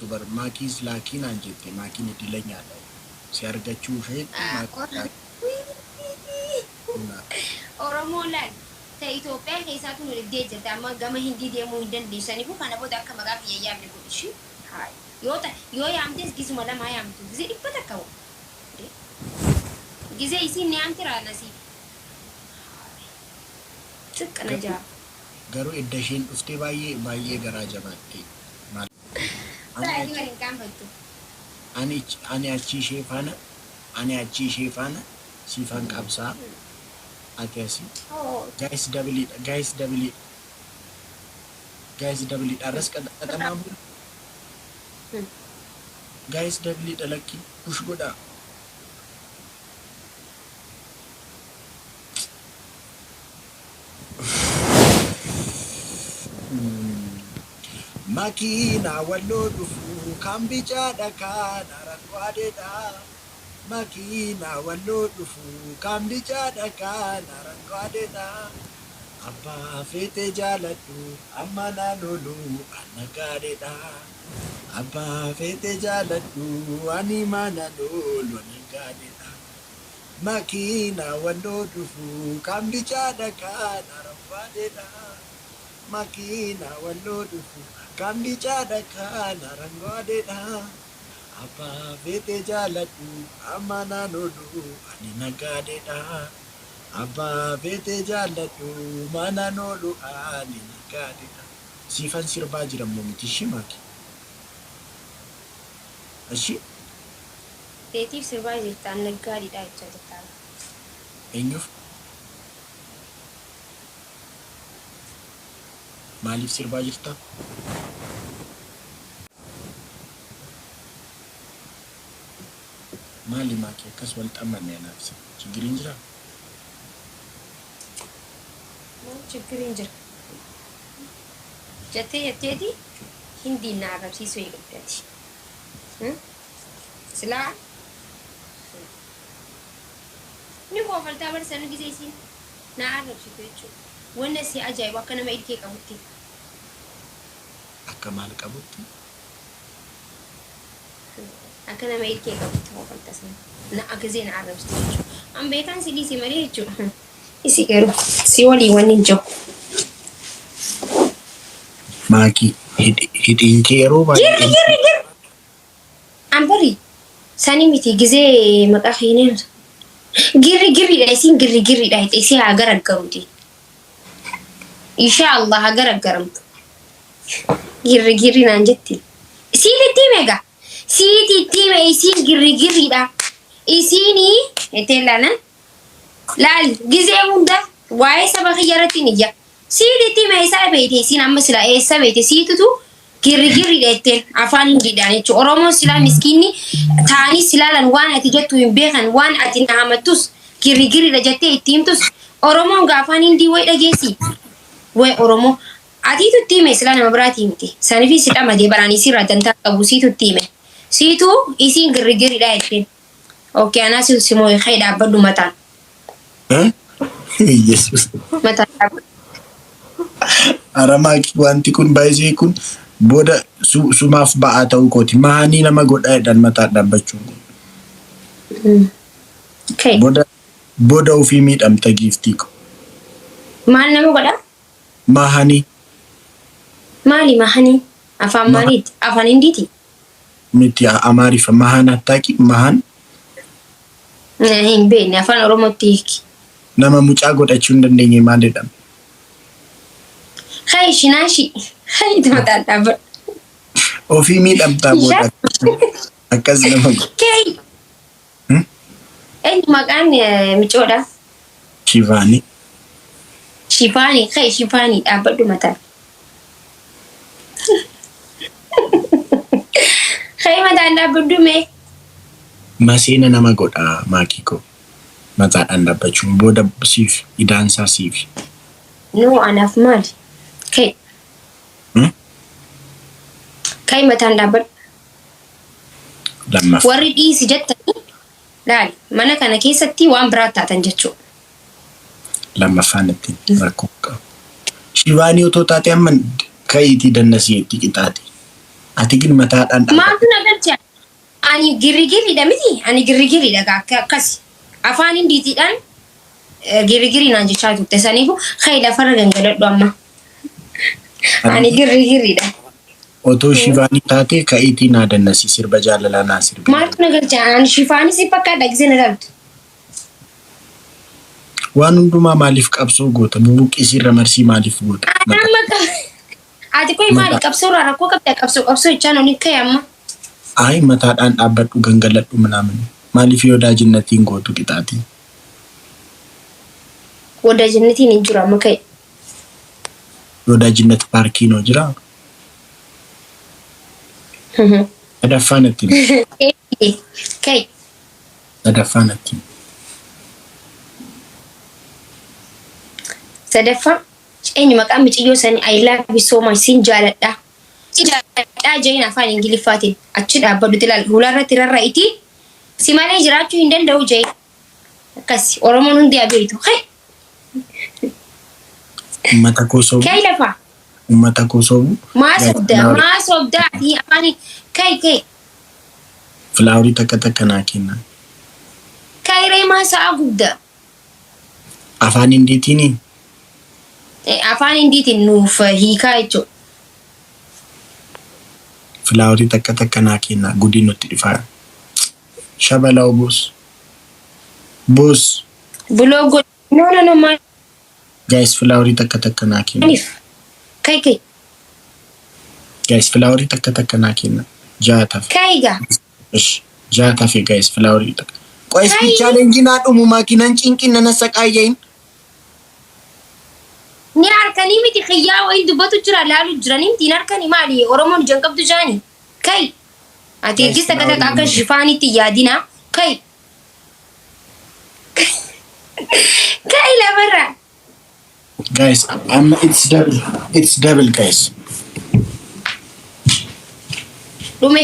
himtu bar maakiis laakii naan jette maakiin idilanyaadha. Si argachuu isheetti maakiin laakii. Oromoo laal ta Itoophiyaa keessaatu nu dhibdee jirti amma gama Hindii deemuu hin dandeessu saniifuu kana booda akka maqaa kiyya hin yaamne godhi ishii haay yoo ta yoo yaamtes gizuma lamaa yaamtu gizee 100 hoo gizee isiin ni yaamti raalasii haay xiqqa na Garuu jaa. garuu edda isheen dhuftee baay'ee baay'ee garaa jabaatte maal ani Ati achi wal hin qaanfattu. ani ani achi ishee faana ani achi ishee faana siifan qabsaa ati asii Oh. guys double dha guys double dha guys double dha arras qaxaxamaa bulu guys double dha lakki push godhaa. Makiinaa walloo dhufu kan bicaadha kaan aranguadeedha. Makiinaa walloo dhufu kan bicaadha kaan aranguadeedha. Abbaa feete jaaladhu amma naan oolu an naggaadheedha. Abbaa feete jaaladhu ani maanan oolu an naggaadheedha. Makiinaa walloo dhufu kan bicaadha kaan aranguadeedha. Makiinaa walloo dhufu kan bicaadha kaan aranguadeedha. Abbaa feete jaaladhu amma naan oolu ani naggaadheedha. Abbaa feete jaalladhu maanaan oolu ani naggaadheedha. Siifan sirbaa jira immoo miti ishii maaki. Ishii. Teetiif sirbaa jirta an naggaadheedha jechaa jirta. Eenyuuf? Maaliif sirbaa jirta? Maali maaki akkas wal xammanne anaaf si? Chiggiriin jiraa? Maal chiggiriin jira? Jettee jetteeti hindiin na arrabsiisuu eegalte ati. Silaa ni koofaltaa bar sana gisee isiin na arrabsitu jechuudha. Wanna si ajaa'ibu akka nama ilkee qabutti. Akka maal qabutti? Akka nama ilkee qabutti koofalta sana. Na gisee na arrabsitu jechuudha. An beekaan si dhiise malee jechuudha. Isi garuu si waliin wanni hin jiru. Maakii hidhiin kee yeroo baay'ee. Girri girri girri. An bari sani miti gizee maqaa keenyaan girri girriidha isiin girri girriidha isii haa garaggaruuti. Inshaa Allah haa garaggaramtu. Girri girri naan jetti. Isiin itti hime egaa. Siiti itti hime isiin girri girriidha. Isiinii jettee laalan. Laal gizee hunda waa'ee saba kiyya irratti ni iyya. Siiti itti hime eessaa beekte isiin amma sila eessa beekte siitutu girri girriidha jetteen afaan hindiidhaan jechuudha. Oromoon silaa miskiinni ta'anii silaalan waan ati jettu hin beekan waan ati na hamattus girri girriidha jettee itti himtus Oromoon gaa afaan hindii wayi dhageessi. Wayi Oromoo atiitu itti hime silaa nama biraatii miti. Sanifi si dhamadee baraan isiirraa dantaa qabu siitu itti hime. Siitu isiin girri girriidha jetteen. Okay anaa si si moo'e ka'e dhaabbadhu mataan. Yesus. Mataan dhaabbadhu. Aramaaki wanti kun baay'isee kun booda sumaaf ba'aa ta'uu kooti. Mahanii nama godha jedhan mataan dhaabbachuun kun. Ka'e. Booda booda ofii miidhamta giiftii ko. Maal nama godha? Mahanii. Maali mahanii? Afaan maaliiti? Afaan hindiiti? Miti Amaariffa mahan attaaqi mahan. Hin beekne afaan Oromootti hiiki. Nama mucaa godhachuu hin dandeenye maal jedhama? Hayi shinaashi. Hayi itti mataan dhaabbadhu. Ofii miidhamtaa booda akkas nama godha. Kee. Eenyu maqaan micoodha? Shivaanii. Shifaanii ka'e shifaanii dhaabbadhu mataan. Ka'e mataan dhaabbadhu mee. Maseena nama godha maakii koo. Mataadhaan dhaabbachuun booda siif idaansaa siif. Noo anaaf maali? Ka'e. Ka'e mataan dhaabbadhu. Lammaffaa. Warri dhiisi jettanii laali mana kana keessatti waan biraa taatan jechuudha. Lammaffaan ittiin rakkoo qabu. Shivaanii otoo taate amma ka'iitii dannasii itti qixaate. Ati gin mataadhaan dhaabbadhu. Maaltu na galcha? Ani girrigirriidha miti? Ani girrigirriidha gaa akka akkasi. Afaan Hindiitiidhaan girrigirrii naan jechaa turte. Saniifuu ka'i lafarra gangaladhu amma. Ani girrigirriidha. Otoo Shivaanii taatee ka'iitii naa dannasi sirba jaalalaa naa sirbi. Maaltu na galcha? Ani Shivaanii si fakkaadha gisee na laaltu. Waan hundumaa maaliif qabsoo goota? Bubuqqisiirra marsii maaliif goota? Ani amma Ati koi maali qabsoo irraa rakkoo qabda qabsoo qabsoo jechaan olin ka'e amma. Ayi mataadhaan dhaabbadhu gangaladhu minaamin. Maaliif yoo daajinnatiin gootu qixaatii? Wadaajinnatiin hin jiru amma ka'e. Wodaajinnat paarkiin hoo jiraa? Sadaffaa natti himi. Ka'e. Sadaffaa natti himi. Sadaffaa eenyu maqaan miciyyoo sanii? I love you so much, sin jaaladha. Sin jaaladha jeen afaan Ingiliffaatiin achi dhaabbadhuti ilaal hularratti rarra'itii si malee jiraachuu hin danda'u jeen. Akkas Oromoon hundi haa beektu. Ka'e. Uummata koo sobu. Ka'e lafaa. Uummata koo sobu. Maa sobda? Maa sobda? Ati afaan ka'e ka'e. Filaaworii takka takka naa kenna. Ka'e ree maa sa'a gubda? Afaan Hindiitiinii? Afaan Hindiitiin nuuf hiikaa jechuudha. Filaaworii takka takka naa kenna. Gudiin nutti dhufaa. Shabalaw boss. Boss. Buloo godhu. No, no, no, Guys, filaaworii takka takka naa kenna. Maaliif? Kai kai. Guys, filaaworii takka takka naa kenna. Ja'a tafe. Kai gaa. Ish. Ja'a tafe guys, filaaworii takka. Qoy Kai. speed challenge naa dhumu maakinan cinqin nana saqaayyain. Ni harkanii miti kiyyaa wayin dubbatu jira laalu jiranii miti hin harkanii maali Oromoon ija hin qabdu jaani. Kai. Ati Guys, eegis takka takka akka filaaworii shifaanitti yaadina. Kai. Kai lafarraa. Guys, amma it's double. It's double, guys. Dhume.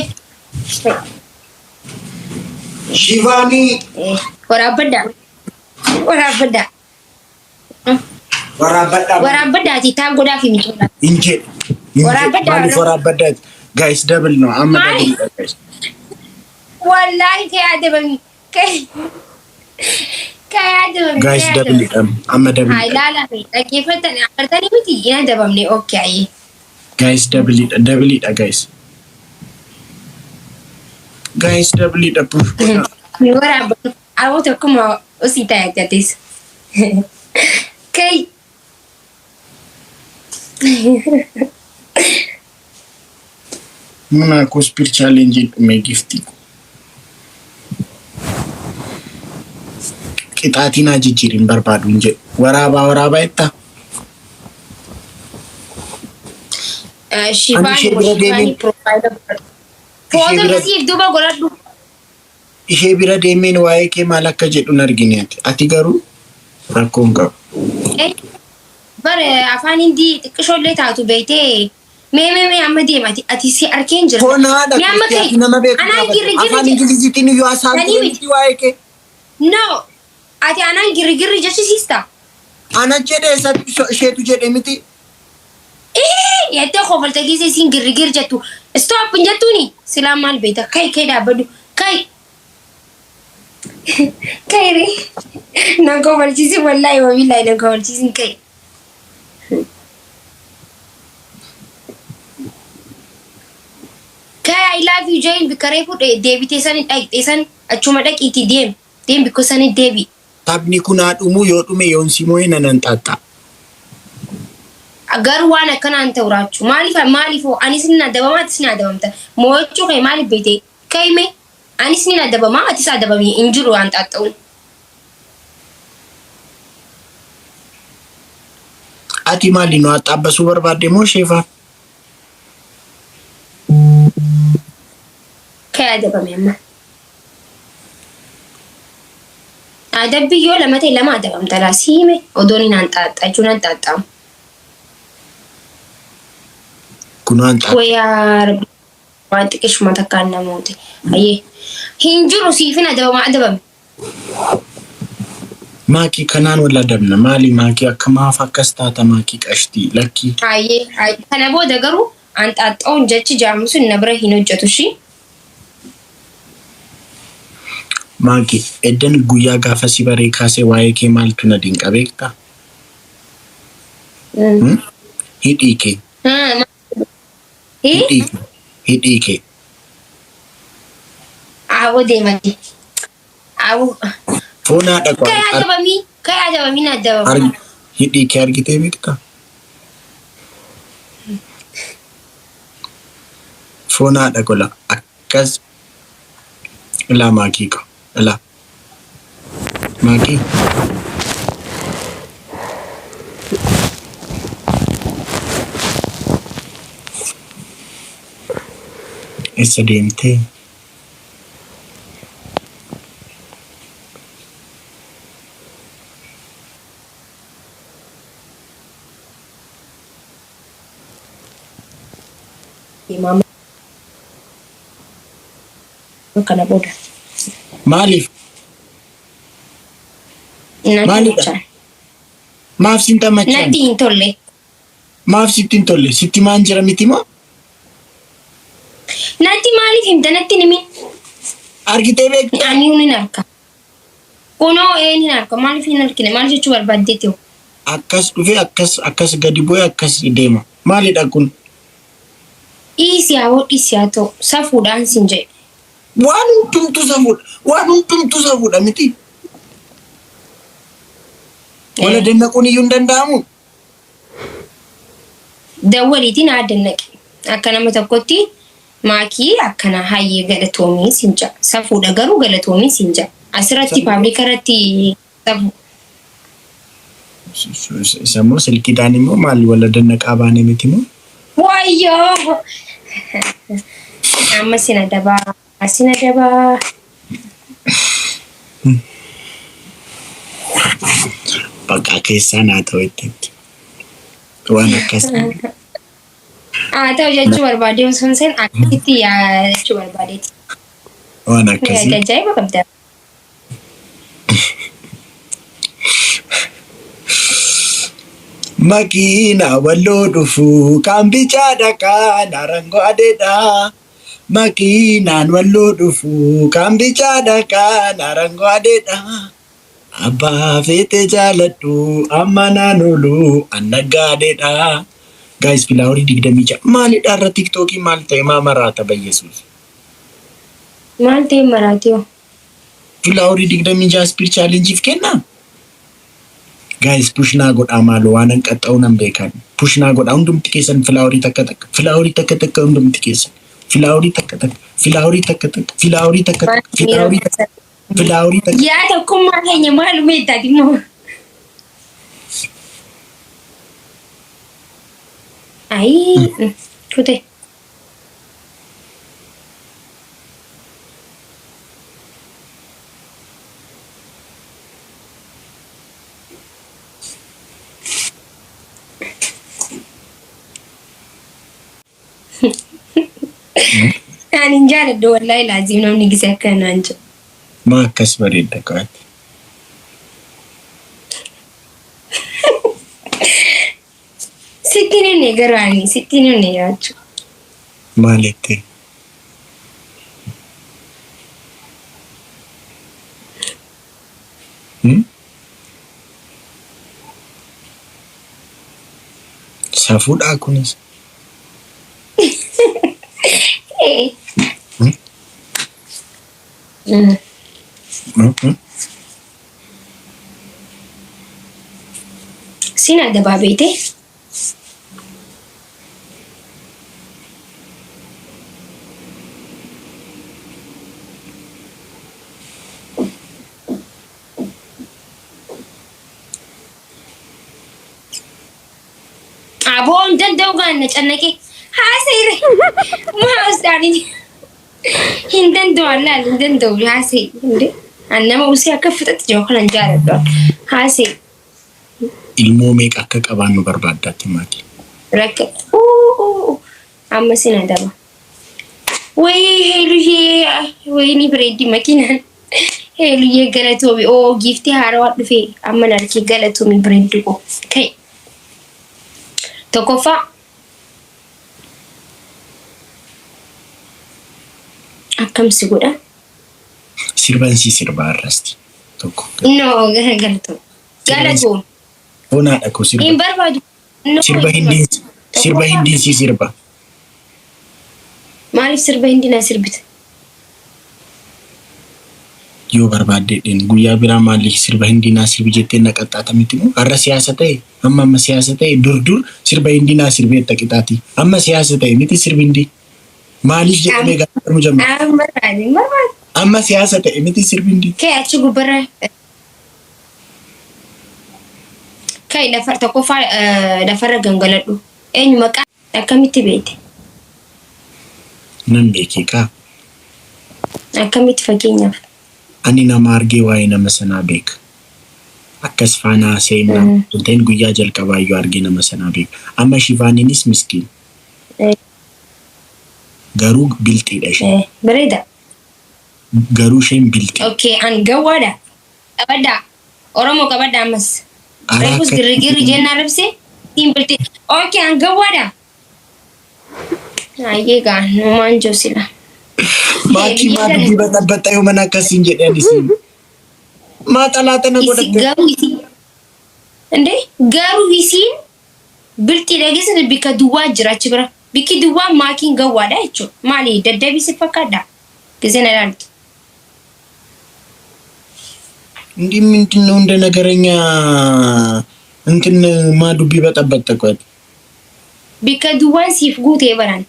Shivani. Waraabbaddaa. Waraabbaddaa. Waraabbadhaa. Waraabbaddaati taaf godhaa fi micoodha. Hin jedhu. Hin jedhu. Waraabbaddaa. Maaliif waraabbaddaa? Guys, double no. Amma Maali? double, guys. Wallaahi kee adabami. Kee adabami. Guys, double dha. Amma double Haa dha. ilaalaa fi dhaggeeffattan agartanii miti hin adabamne okay ayyee. Guys, double dha. Double dha, guys. Guys, double dha. Push godhaa. Ni waraabbatu. Awwa tokkuma osii taa'e. Kai. Muna koo speed challenge dhume giftii ko. Qixaatii naa jijjiirin barbaadu hin jedhu. Waraabaa waraabaa jettaa? Ani Shifaan ishee bira shifaanii deemeen profile godhadhu. ishee Footoo bira kasiif duuba godhadhu. Ishee bira deemeen waa'ee kee maal akka jedhu hin argine ati. Ati garuu rakkoo hin qabu. Bara afaan Hindii xiqqishoollee taatu beektee mee mee mee amma deema ati ati si arkeen jira. Fonaadha Mee amma Kristi ka'e ati nama beeku anaan gaafadhu. girri girri Afaan jedhe. Ingiliziitiin iyyuu haasa'aa Sanii ture miti. miti waa'ee kee. No, ati anaan girri girri jechisiista. Ana jedhe isatu isheetu jedhe miti. Ee jettee kofalte keessa isiin girri girri jettu. Stop hin jettuuni silaa maal beekta kai kai dhaabbadhu kai. Kai re nan kofalchiisin wallaahi wabillahi nan kofalchiisin kai. Kai I love you jeen bikka reefu deebitee san dhaqxee san achuma dhaqiitii deem deem bikka sani deebi. Taphni kun haa dhumu yoo dhume yoon si moo'e nanan xaxxa. Garuu waan akkanaan ta'u raachuu maaliif maaliif anis ni adabama atis ni adabamta mo'achuu kee maaliif beekte ka'ime anis ni adabama atis adabami hin jiru waan xaxxa'uun. Ati maali nu axxaabbasuu barbaadde moo sheefaa? Ka'e adabame amma. Adabbii yoo lama ta'e lama adabamta laa siime odoon hin hanxaaxxa jechuun hanxaaxxaamu. Kunoo hanxaaxxa. Wayaa rabbi waan xiqqishuma takkaan namooti. Hayyee hin jiru siifin adabama adabame. Maakii kanaan wal adabna maali maakii akka maaf akkas taata maakii qashtii lakkii. Hayyee kana booda garuu Anxaaxxoon jechi jaamu sun na bira hin hojjetu ishii. Maaki, eddan guyyaa gaafa si baree kaasee waa'ee kee maaltu na dinqa beektaa? Hmm? Hidhii kee. Hidhii kee. Hidhii kee. Aawoo deemati. Aawoo. Foon haadha koo Kai adabamii. Kai adabamii na adabama. Hidhii kee argitee beektaa? Foon haadha kola akkas ilaa maakii ko ilaa maakii. Eessa deemtee? Deemaa kana booda. Maaliif? Natti Maalidha? tolchaan. Maaf sin tammachaan? Natti hin tolle. Maaf sitti hin tolle? Sitti maan jira miti moo? Natti maaliif himta natti hin himin? Argitee beektaa? Ani hin arka. Kunoo een hin arka. Maaliif hin argine? Maal jechuu barbaaddeeti? Akkas dhufee akkas akkas gadi bu'ee akkas deema. Maalidha kun? Dhiisi haa hodhisi haa ta'u. Safuudhaan sin jedhe. Waan hundumtuu safuudha. Waan hundumtuu safuudha miti. Wala dannaquun iyyuu hin danda'amu. Dawwaliitiin haa dannaqi. Akka nama tokkotti maakii akkana hayyee galatoomii sin jedha. Safuudha garuu galatoomii sin jedha. Asirratti public irratti safu. Isa immoo silkiidhaan immoo maali wala dannaqaa baane miti moo? Wayyoo! Amma sin adabaa. Sin adabaa. Bakka keessaa naa ta'u itti. Waan akkas. Haa ta'u jechuu barbaadee osoo hin seen akkasitti yaa jechuu barbaadeeti. Waan akkasii. Ajaa'iba qabda. Makiina walloo dhufu kan bicaadha kan arangoo adeedha. Makiinaan walloo dhufu kan bicaadha kan arangoo adeedha. Abbaa feete jaaladhu amma naan oolu annaggaadheedha. Guys, flower 26 maalidha irra TikTokii maal ta'e maa maraata bayyesuus. Maal ta'e maraatiyoo? Flower 26 speed challengeiif kennaa? Guys, push naa godhaa maaloo waan an qaxxa'u nan beekan. Push naa godhaa hundumti keessan flower takka takka flower takka takka hundumti keessan flower takka takka flower takka takka flower takka takka flower takka flower takka. Yaa tokkummaa keenya maaluma ittaati immoo. Ayii kute. Ani hin jaaladhu wallaahi laaziim namni gisee akkanaan jedhu. Maa akkas bareedda kaati. Sitti hin himne garuu ani sitti hin himne jiraachuu. Maal jettee? Hmm? Safuudhaa kunis. Hmm? Mm. Hmm? Hmm? Siin adda beete. Aboo hin danda'u gaan na cannaqe. Haasa'ire. Maasdaanii. Hin danda'u allaal hin danda'u haasa'e. Hundee. An nama usee akka fixatti jiru kanan jaaladhu. Haasa'e. Ilmoo meeqa akka qabaannu barbaaddaatti maati? Rakka. Uu amma sin adaba. Wayii heeluyyee wayii bareeddi makiinaan. Heeluyyee galatoomi. Oo giiftii haarawaa dhufe amma narkee galatoomi bareeddu koo. Ka'e. Tokkoffaa. Akkam si godha? Sirban si sirbaa irratti tokko. No, galatoo. Galatoo. Bonaadha koo sirba. Hin barbaadu. No, Sirba hindiin sirba hindiin si sirba. Maaliif sirba hindii na sirbita? Yoo barbaaddeedheen guyyaa biraa maaliif sirba hindii naa sirbi jettee na qaxxaata miti moo? Har'a siyaasa ta'e amma amma siyaasa ta'e dur dur sirba hindii naa sirbeetta qixaati. Amma siyaasa ta'e miti sirbi hindii. Maaliif jedhamee gaafatamuu jammata? Hin barbaadu, hin barbaadu. Amma siyaasa ta'e miti sirbi hindii. Kee achi gubbarra kai lafa tokkoffaa lafarra gangaladhu. Eenyu maqaa akkamitti beekte? Nan beekee kaa. Akkamitti fakkeenyaaf? Ani nama argee waa'ee nama sanaa beeka. Akkas faana haasa'ee hin ta'in guyyaa jalqabaayyuu argee nama sanaa beeka. Amma Shivaaniinis miskiin. Garuu bilxiidha isheen. Bareeda. Garuu isheen bilxii. Okay, an gawwaadha. Qabadhaa. Oromoo qabadhaa ammas. Araa Reefus akka girrigirri jennaan rabse. Siin bilxii. Okay, an gawwaadha. Ayyee gaa numaan jiru sila. Maakii maa dubbii baxabbaxxa yoo mana akkasiin jedhe ani siin. Maa xalaata na Isi godhatte. garuu isiin. Inde garuu isiin bilxii dhageessa bikka duwwaa jira achi bira. Bikki duwwaa maakiin gawwaadha jechuudha. Maali daddabii si fakkaadha? Gisee na ilaaltu. እንዲህ ምንድን ነው እንደ ነገረኛ እንትን ማ ዱቢ በጠበጠ ቆይ Bikka duwwaan siif guutee baran.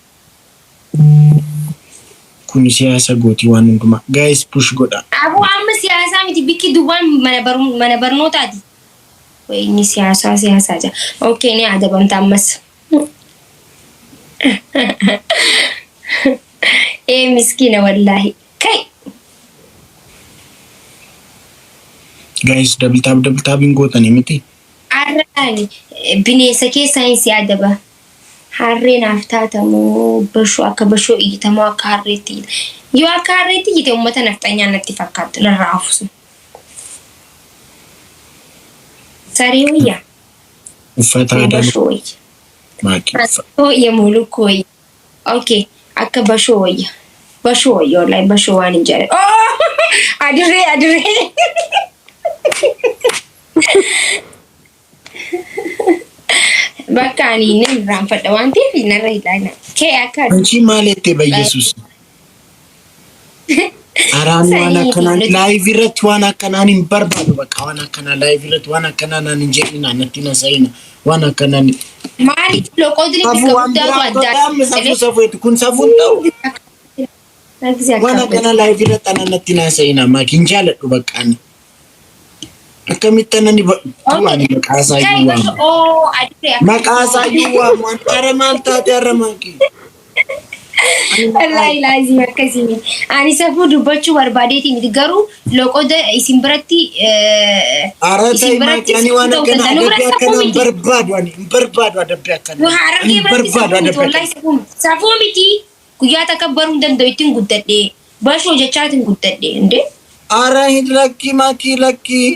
kun siyaasa gooti waan hundumaa gaayis push godha. Aboo amma siyaasaa miti bikki duwwaan mana mana barnootaati. Wayini siyaasaa siyaasaa jira. Okay ni adabamta ammas. Ee miskiina wallaahi. Kai. Gaayis double tap double tap hin gootanii miti. Harraan bineensa keessaa hin si adaba. Harree naaf taatamoo bashoo akka bashoo iyyitamoo akka harreetti iyyita. Yoo akka harreetti iyyite uummata nafxanyaa natti fakkaattu narraa hafusu. Saree wayyaa. Uffata aadaa Bashoo wayya. maakii uffata. Wayya mulukku wayya. Okay akka bashoo wayya. Bashoo wayya wallahi bashoo waan hin jaalladhu. Oh! Adurree adurree. Bakka ani nan irraanfadha waan ta'eef narra ilaalaa. Kee akka አንቺ ማለት በኢየሱስ Araan waan akkanaa live irratti waan akkanaan hin barbaadu bakka waan akkanaa live irratti waan akkanaa naan hin jedhina natti na sa'ina waan akkanaan. Maaliif loqoodni Safuu bikka waan guddaatu biraa adda godhamu safuu safuutu kun safuun ta'u waan akkanaa live irratti anaan natti na sa'ina maaki hin jaaladhu bakka ani. Akkamitti anani ani maqaa isaa iyyuu waamu. Maqaa isaa iyyuu waamu ara maal taate ara maaki. Wallaahi laazim akkasii miti. Ani safuu dubbachuu barbaadeeti miti garuu loqoda isin biratti Ara isin ta'e biratti maaki ani waan safuu ta'uu akkanaa danda'a. Nu adabbii biratti safuu akkanaa hin miti. barbaadu ani hin barbaadu adabbii Nu akkanaa. Ani harargee hin biratti barbaadu safuu miti adabbii wallaahi akkanaa. safuu miti. Safuu miti guyyaa takka baruu hin danda'u ittiin guddadhee. Bashoo jechaatiin guddadhee indee. Ara hin lakkii maakii lakkii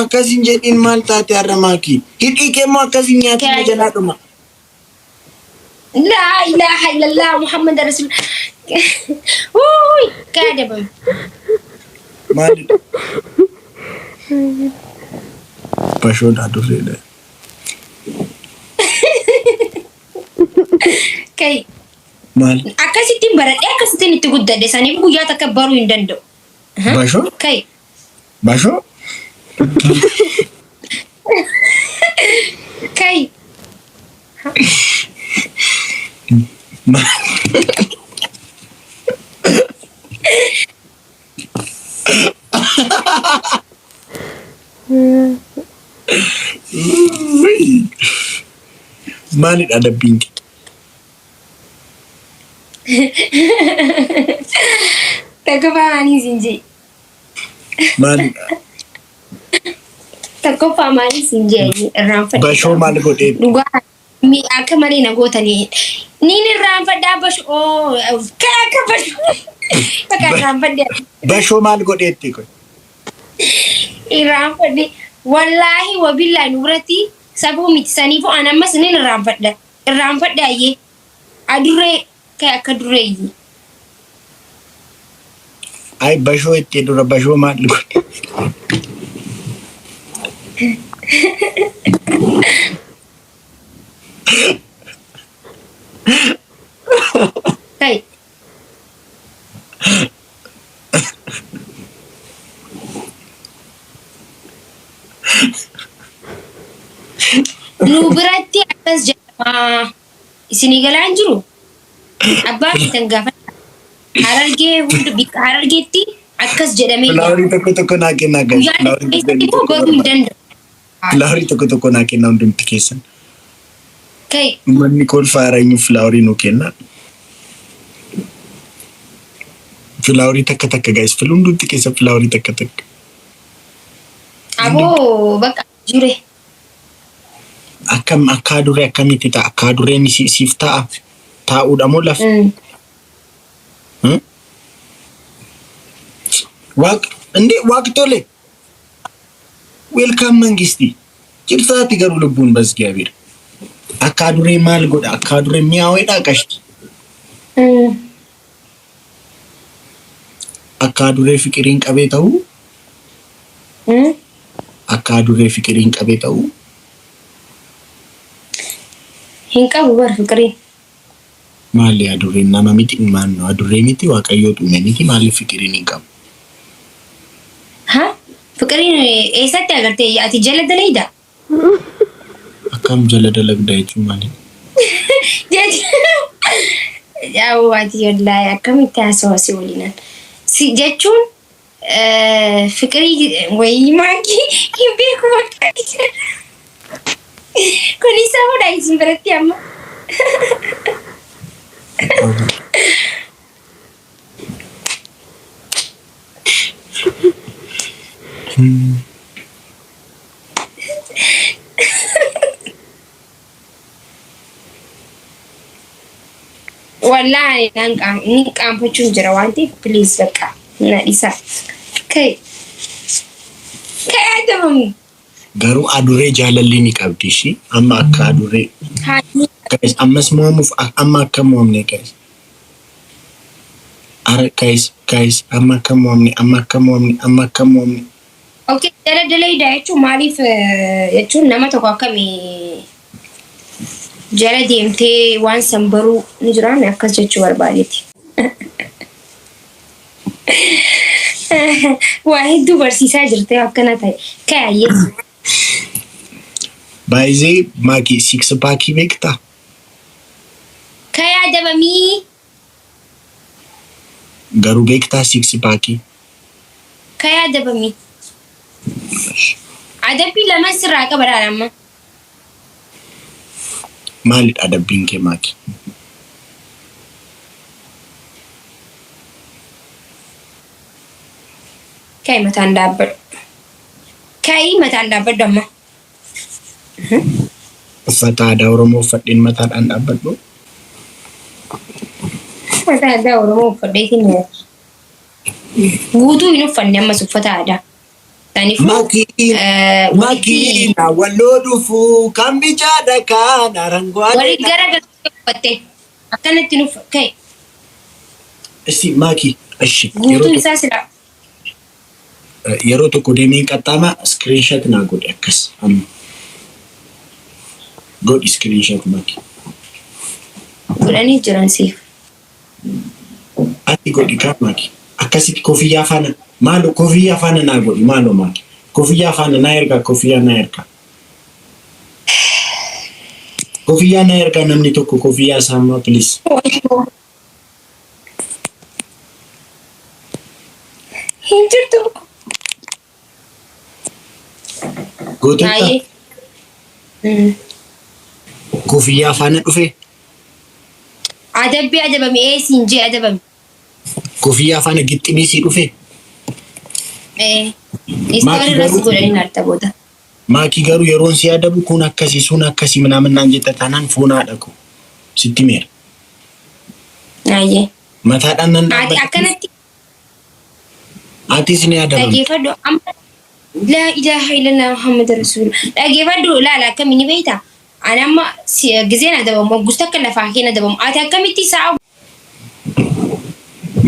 akkas hin jedhin maal taate har'a maakii. Hidhii kee immoo akkas hin nyaatin na jalaa dhuma. Laa ilaaha illallah Muhammad Rasul. Wuuy kaadabam. Maalidha? Bashoodha durreedha. Kai Maal? akkasittiin baradhee akkasittiin itti guddadhe saniif guyyaa takka baruu hin danda'u. Bashoo? Kai Bashoo? kai Maal? Maalidha adabbiin kee? Tokkoffaa maaliin siin jee? Maalidha? Tokkoffaa maaliin siin jee irraanfadhe. Bashoo maal godhee? Dhugaa akka malee na gootanii. Niin irraanfadhaa bashoo kan akka bashoo. Bakka irraanfadhe. Bashoo maal godheetti kun? Irraanfadhe. Wallaahi wabillaahi nu biratti safuu miti saniifuu an ammas nin irraanfadha. Irraanfadhe ayyee. Adurree ka'e akka dureeyyi. Ay bashoo itti dura bashoo maal godhe? Kai. Nu biratti akkas jedhama. Isinii galaa hin jiru? Abbaa keessan gaafadha. Harargee hunda bikka Harargeetti akkas jedhamee jira. Filaawarii tokko tokko naa kennaa guys. Guyyaa Filaawarii keessatti tokko immoo tokko baruu hin barbaada. danda'u. Filaawarii tokko tokko naa kennaa hundumti keessan. Kai Manni kolfaa eenyu filaawarii nuu kenna. Filaawarii takka takka guys. Hundumti keessan filaawarii takka takka. Aboo bakka jure. Akkam akkaa duree akkamitti ta'a? Akkaa dureen siif ta'a? Taa'uudha moo lafa? Hmm? Waaq እንዴ ዋቅ ቶሌ ዌልካም መንግስቲ ጭብሳቲ ገሩ ልቡን በእግዚአብሔር akka adurree maal godha? Akka adurree mi'aaweedha qashti. Akka adurree fiqiriin qabee ta'uu akka adurree fiqiriin qabee ta'uu Hin qabu bar fiqiriin. Maali adurreen nama miti maanno adurree miti waaqayyootu uume miti maaliif fiqiriin hin qabu? Ha? Fiqiriin eessatti agarte ati jala dalayda? Akkam jala dalagda jechuun maali? Yaa'u ati wallaahi akkamitti haasawa si waliinan. Si jechuun fiqirii wayii maakii hin beeku bakka. Kunis safuudha isin biratti amma. Wallaahi nan ni qaanfachuun jira waan ta'eef please bakka na dhisaa. Kai kai adabamu. Garuu adurree jaalalli ni qabdi ishii amma akka adurree. Haa. Guys, ammas mo'amuuf amma akka mo'amne guys. Ara guys, guys, amma akka mo'amne, amma akka mo'amne, amma akka mo'amne. Okay, jala dalayda jechuun maaliif jechuun nama tokko akkamii jala deemtee waan san baruu ni jiraame akkas jechuu barbaadeeti. Waa hedduu barsiisaa jirte akkana ta'e. Kaayyee. Baay'ee maakii six packii beektaa? Kayaa dabamii. Garuu beektaa six packii? Kayaa dabamii. Adabbii lama sirraa qaba laala amma. Maalidha adabbiin kee maakii? Ka'i mataan dhaabbadhu. Ka'i mataan dhaabbadhu amma. Uffata aadaa Oromoo uffadheen mataadhaan dhaabbadhu. Uffata aadaa Oromoo uffadheetiin guutuu hin uffanne ammas uffata aadaa. Kanaafuu Makiina makiina walloo dhufu kan bicaadha kan wali aranguwaadha. gara galtee uffatte akkanatti nuuf ka'e Isti maakii ishi yeroo guutuun tokko isaa silaa yeroo tokko deemee qaxxaama screenshot naa godhi akkas amma godhi screenshot maakii. Godhanii jiran siif. Ati godhi kaa maakii. Akkasitti koofiyyaa faana maalo koofiyyaa faana naa godhi maalo maakii. Koofiyyaa faana naa ergaa koofiyyaa naa ergaa. Koofiyyaa naa ergaa namni tokko koofiyyaa isaa ammaa please. Hin jirtu. Gooteettaa Baay'ee. Koofiyyaa faana dhufe Adabbii adabame ee siin jee adabame. Koofiyyaa faana gixximii sii dhufe. Ee. Maakii Istoori irratti garuu godhanii naarta booda. Maakii garuu yeroon si adabu kun akkasii sun akkasii minaamin naan jetta taanaan foon haadha koo sitti meera. Ayyee. Mataadhaan nan Ati dhaabbadha. akkanatti Atis ni adabamta. Dhageeffadhu amma laa ilaaha illallah Muhammad rasuul. Dhageeffadhu ilaala akkami ni beektaa? Ani amma gizeen adabamu gusta akka lafaa keen adabamu. Ati akkamitti sa'a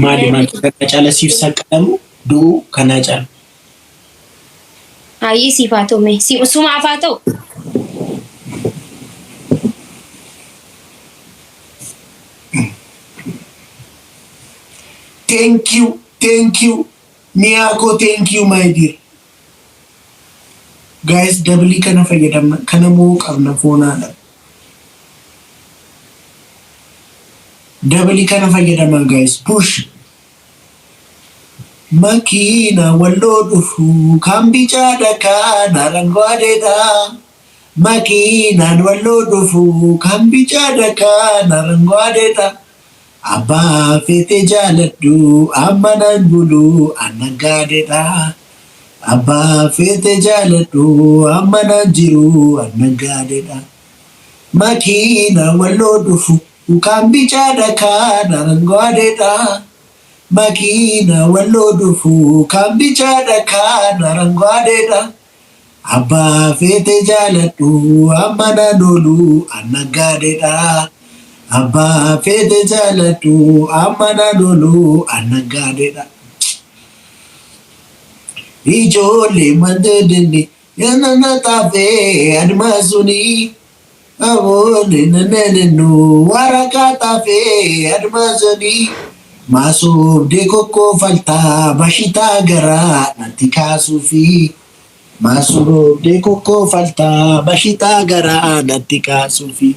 Maali maali kana caala siif saqqalamu du'uu kanaa caala. Hayyee siif haa ta'u mee sumaaf haa ta'u. Thank you, thank you. Miyaako, thank you, my dear. Guys, double kana fayyadamna kana moo qabna foonaadha. Double kana fayyadamaa, guys. Push. Makiina walloo dhufu kan bicaadha kan aranguadeedha. Makiinaan walloo dhufu kan bicaadha kan aranguadeedha. Abbaa feete jaaladhu amma nan bulu annaggaadheedha. Abbaa feete jaaladhu amma nan jiru annaggaadheedha. Makiina walloo dhufu kan bicaadha kan aranguadeedha. Makiina walloo dhufu kan bicaadha kan aranguadeedha. Abbaa feete jaaladhu amma nan oolu annaggaadheedha. Abbaa feete jaaladhu amma nan oolu annaggaadheedha. Ijoollee mandeedinni yanana xaafee admaasuni. Aboonni nanennu waraqaa xaafee admaasuni. Maasoobdee kokkoofaltaa bashitaa garaa natti kaasuufi. Maasoobdee kokkoofaltaa bashitaa garaa natti kaasuufi.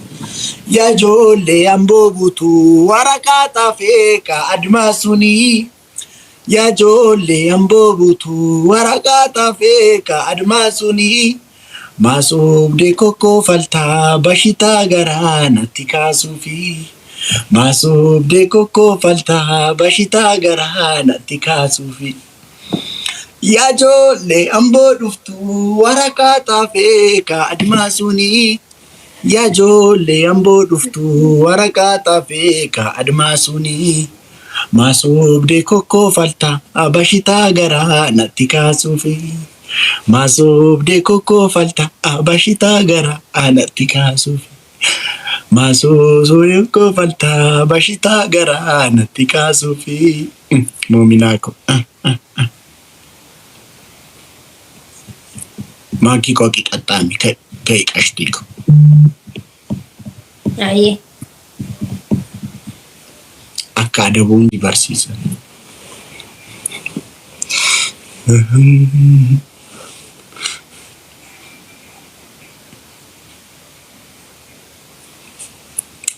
Yaa ijoollee amboo buutuu waraqaa xaafee ka admaasuni. Yaa ijoollee amboo buutuu waraqaa xaafee ka admaasuni. Maasoobdee kokkoofaltaa bashitaa garaa natti kaasuufi. Maasoobdee kokkoofaltaa bashitaa garaa natti kaasuufi. Yaa ijoollee amboo dhuftuu waraqaa xaafee ka admaasuni. Yaa ijoollee amboo dhuftuu waraqaa xaafee ka admaasuni. Maasoobdee kokkoofaltaa bashitaa garaa natti kaasuufi. Maasoobdee kokkoofaltaa bashitaa garaa natti kaasuufi. Maasoobdee kokkoofaltaa bashitaa garaa natti kaasuufi. Moominaa ko. Maakii koo qixaxxaami ka'i qashtii ko. Hayyee. Akka adabuun ni barsiisa.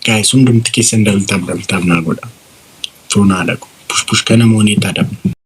Guys, hundumti keessan double tap double tap naa godha. Foonaa dhaqu. Push push kana mooneetti adabna.